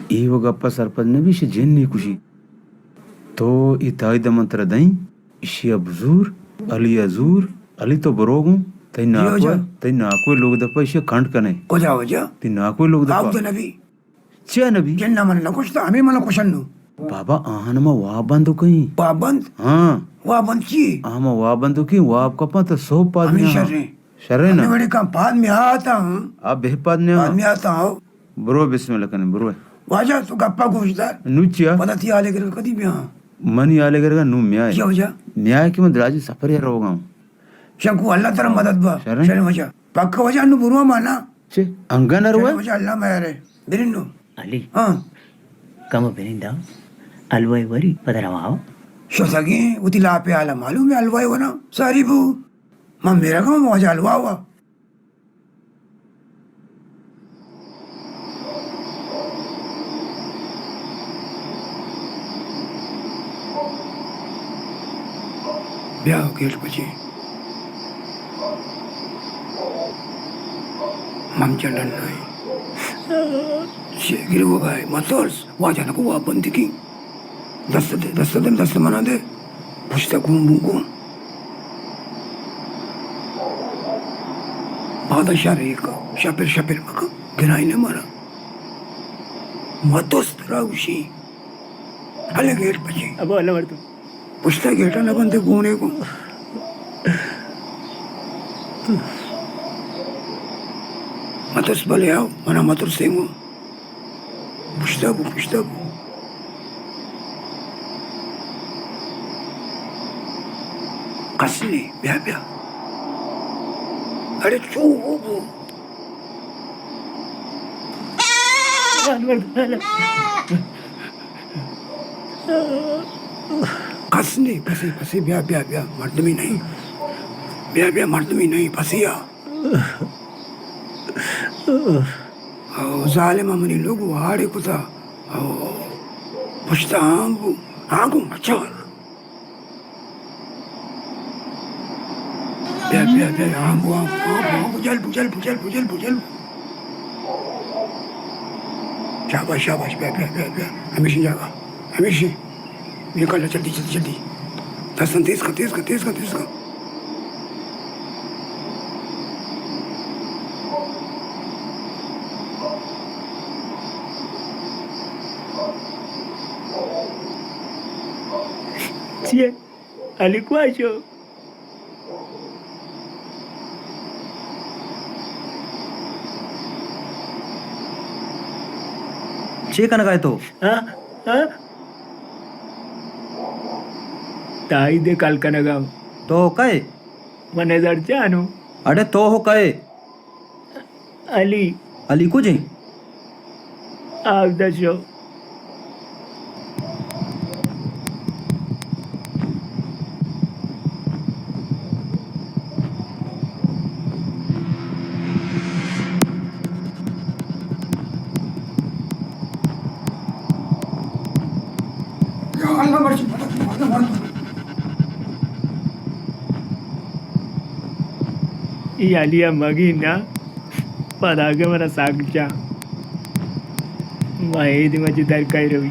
اے و گپا سرپد نہ بی، ایشی جن ئی کشی۔ تو اے تائید من ترا دئیں، ایشی ء بزور، علی ء زور، علی تو برو گوں، تئی جی ہو ناکو، جا۔ تئی ناکو لوگ دپا ایشی ء کنڈ کنے۔ کجا وجہ؟ تئی ناکو لوگ دپا۔ آپ تو نبی۔ چیا نبی؟ جن من نہ کشتا، ہمیں من کشن نو۔ بابا، آہن ما واب بند کئیں۔ واب بند؟ ہاں۔ واب بند چی؟ آہن ما واب بند کئیں، واب کپاں تو سوب پاد ہمیں نیا۔ شریں۔ شریں نا؟ ہمیں وڑے کم پاد میں آتا ہوں۔ آ بہ پاد نیا۔ پاد میں آتا ہوں۔ برو بسم اللہ کنے، برو۔ واجہ تو گپا گوش دار۔ نو چیا؟ پدا تی آلے گرگ کدی بیا؟ منی آلے گرگا نو میائے۔ چیا وجہ؟ میائے کہ من دراجی سفر ء روگا ہوں۔ شنکو اللہ ترا مدد با۔ شریں۔ شریں وجہ۔ پکا وجہ نو برو مانا۔ چے؟ انگا نہ روئے؟ شریں وجہ اللہ میارے۔ برین نو۔ علی۔ ہاں۔ کم برین دا۔ الوائے وری پدا رواو۔ شتگیں وتی لاپے حالا معلوم ہے الوائے ورا۔ ساری بو۔ من میرگا ہوں واجہ الوا ہوا۔ بیا گیٹ پچے۔ من چنڈن نائی۔ چے گروگا ہے؟ مترس۔ واجہ نکو وا بندگی۔ دست دے، دست دے، دست منا دے۔ پشتا گون بون گون۔ پادا شر ایک، شپر شپر مکن، گرائیں نہ مارا۔ متوس ترا گوشی۔ ہلے گیٹ پچی۔ ابا اللہ مردم۔ پشتا گیٹا نہ بندے گونے کو۔ متوس بلے آؤ، منا مترسے گو۔ پشتا بو، پشتا بو۔ کس نی، بیا، بیا۔ اڑے چو ہو بو۔ کس نی، پسی، پسی، بیا، بیا، بیا، مردمی نہیں۔ بیا، بیا، مردمی نہیں، پسی آ۔ او ظالم منی لوگ واڑے کتا۔ او پشتا آنگو، آنگو مچار۔ بیا، بیا، بیا، آنگو، آنگو، آنگو، آنگو، جلبو، جلبو، جلبو، جلبو، جلبو۔ شاباش، شاباش، بیا، بیا، بیا، بیا۔ ہمیشی جاگہ، ہمیشی۔ نکال، جلدی، جلدی، جلدی۔ دستاں تیز کن، تیز کن، تیز کن، تیز کن۔ چیے؟ علی کوا شو؟ چے کنگا ئے تو؟ ہاں؟ ہاں؟ تائید کل کنگا۔ تو کئے؟ من نظر جانو۔ اڑے تو ہو کئے؟ علی۔ علی کجیں؟ آودہ شو۔ اے علی ءَ مگی نا، پدا کہ منا ساگ چا۔ ما اے دیما چہ در کئی روی۔